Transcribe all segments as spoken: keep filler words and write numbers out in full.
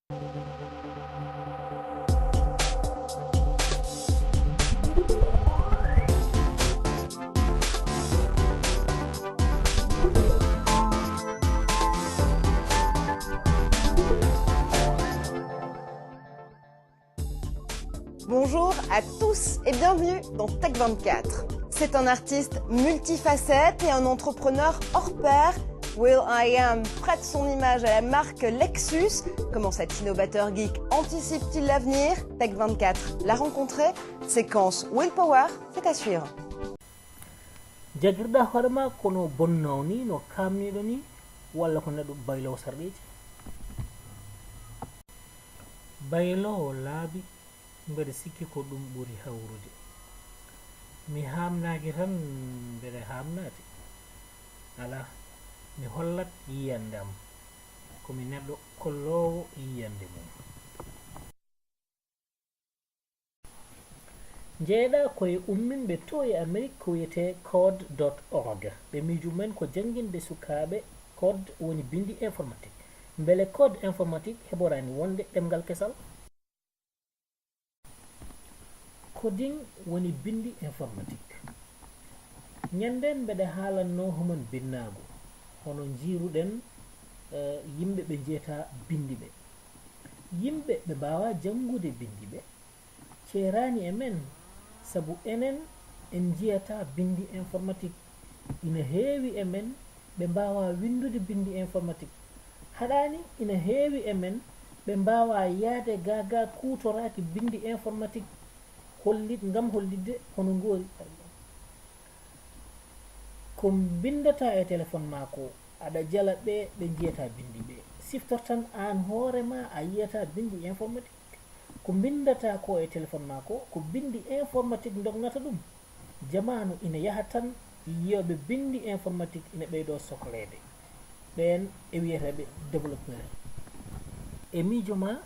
Bonjour à tous et bienvenue dans Tech vingt-quatre. C'est un artiste multifacette et un entrepreneur hors pair. Will I Am prête son image à la marque Lexus. Comment cet innovateur geek anticipe-t-il l'avenir ? Tech vingt-quatre l'a rencontré. Séquence Will Power, c'est à suivre. Jagirɗa hoore ma kono bonnaw ni no kamniɗo ni, walla ko neɗɗo baylowo sarɗeeji? Baylowo laabi, mbeɗa sikki ko ɗum ɓuri hawrude. Mi haamnaaki tan, mbeɗa haamnaade. Alaa, mi hollat yiyannde am. Ko mi neɗɗo kolloowo yiyannde mum. Njeeɗa ko e umminɓe to e Amerik ko wiyetee code dot org. Ɓe miijo mumen ko jannginde sukaaɓe code, woni binndi informatique. Mbele code informatique heɓoraani wonde ɗemngal kesal? Coding woni binndi informatique. Ñanndeen mbeɗa haalannoo homon binnaagu, hono njiiruɗen yimɓe ɓe njiyataa binndi ɓe. Yimɓe ɓe mbaawaa janngude binndi ɓe, ceeraani e men, sabu enen en njiyataa binndi informatique. Ina heewi e men ɓe mbaawaa winndude binndi informatique. Haɗaani ina heewi e men ɓe mbaawaa yahde gaa gaa kuutoraaki binndi informatique hollit, ngam hollitde hono ngoori. Ko mbinndataa e telefon maa koo, aɗa jala ɓee ɓe njiyataa binndi ɓee. Siftor tan aan hoore maa a yiyataa binndi informatique. Ko mbinndataa koo e telefon maa koo, ko binndi informatique ndognata ɗum. Jamaanu ina yaha tan, yiyooɓe binndi informatique ina ɓeydoo sokleede. Ɓeen e wiyeteeɓe développeur. E miijo maa,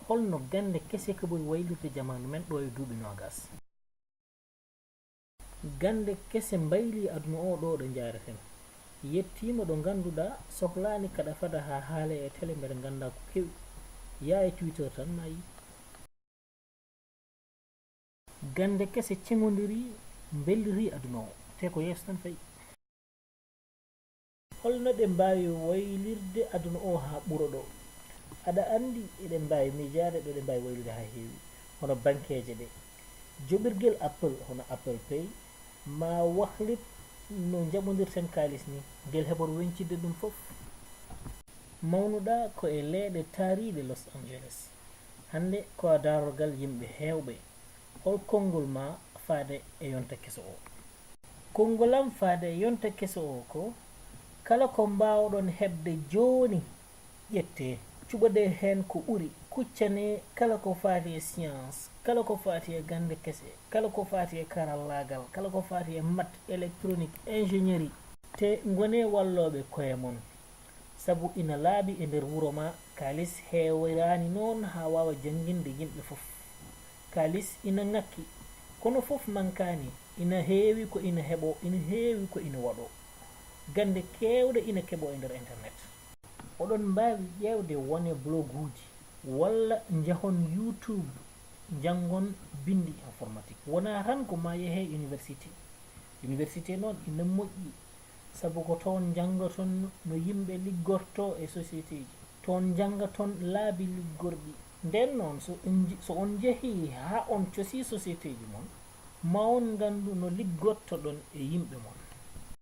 hol no gannde kese keɓori waylirde jamaanu men ɗoo e duuɓi noogaas? Gannde kese mbaylii aduna oo ɗoo ɗo njaareten. Yettiima ɗo nganndu-ɗaa soklaani kaɗa fada haa haalee e tele mbeɗa nganndaa ko kewi. Yaa e Twitter tan maa yiy. Gannde kese ceŋondirii, mbellirii aduna oo, te ko yeeso tan fayi. Hol no ɗe mbaawi waylirde aduna oo haa ɓura ɗoo? Aɗa anndi eɗen mbaawi miijaade ɗo ɗe mbaawi waylude haa heewi, hono bankeeje ɗee. Joɓirgel Apple, hono Apple Pay, maa wahlit no njaɓondirten kaalis nii, ngel heɓor weñcitde ɗum fof. Mawnu-ɗaa ko e leeɗe taariiɗe Los Angeles. Hannde ko a daarorgal yimɓe heewɓe. Hol konngol maa faade e yonta keso oo? Konngol am faade e yonta keso oo ko, kala ko mbaaw-ɗon heɓde jooni, ƴettee, cuɓodee heen ko ɓuri, kuccanee kala ko faati e science, kala ko faati e gannde kese, kala ko faati e karallaagal, kala ko faati e maths, électronique, ingénierie. Te ngonee wallooɓe koye mon. Sabu ina laaɓi e nder wuro maa, kaalis heeworaani noon haa waawa jannginde yimɓe fof. Kaalis ina ŋakki, kono fof mankaani, ina heewi ko ina heɓoo, ina heewi ko ina waɗoo. Gannde keewɗe ina keɓoo e nder internet. Oɗon mbaawi ƴeewde wone bloguuji, walla njahon YouTube, njanngon binndi informatique. Wonaa tan ko maa yehee université. Université noon ina moƴƴi, sabu ko toon njanngoton no yimɓe liggortoo e sociétéji. Toon njanngaton laabi liggorɗi. Ndeen noon, so on nji-, so on njehii haa on cosii sociétéji mon, ma on nganndu no liggorto-ɗon e yimɓe mon.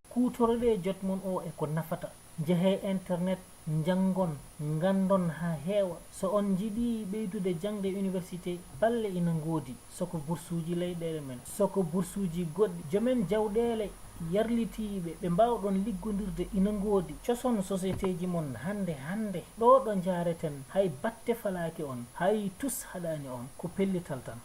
Kuutorodee jot mon oo e ko nafata. Njehee internet, njanngon, nganndon haa heewa. So on njiɗii ɓeydude jaŋde université, balle ina ngoodi. Soko bursuuji leyɗeele men, soko bursuuji goɗɗi, joomen jawɗeele yarlitiiɓe ɓe mbaaw-ɗon liggondirde ina ngoodi. Coson sosieteeji mon hannde hannde. Ɗoo ɗo njaareten, hay batte falaaki on, hay tus haɗaani on, ko pellital tan.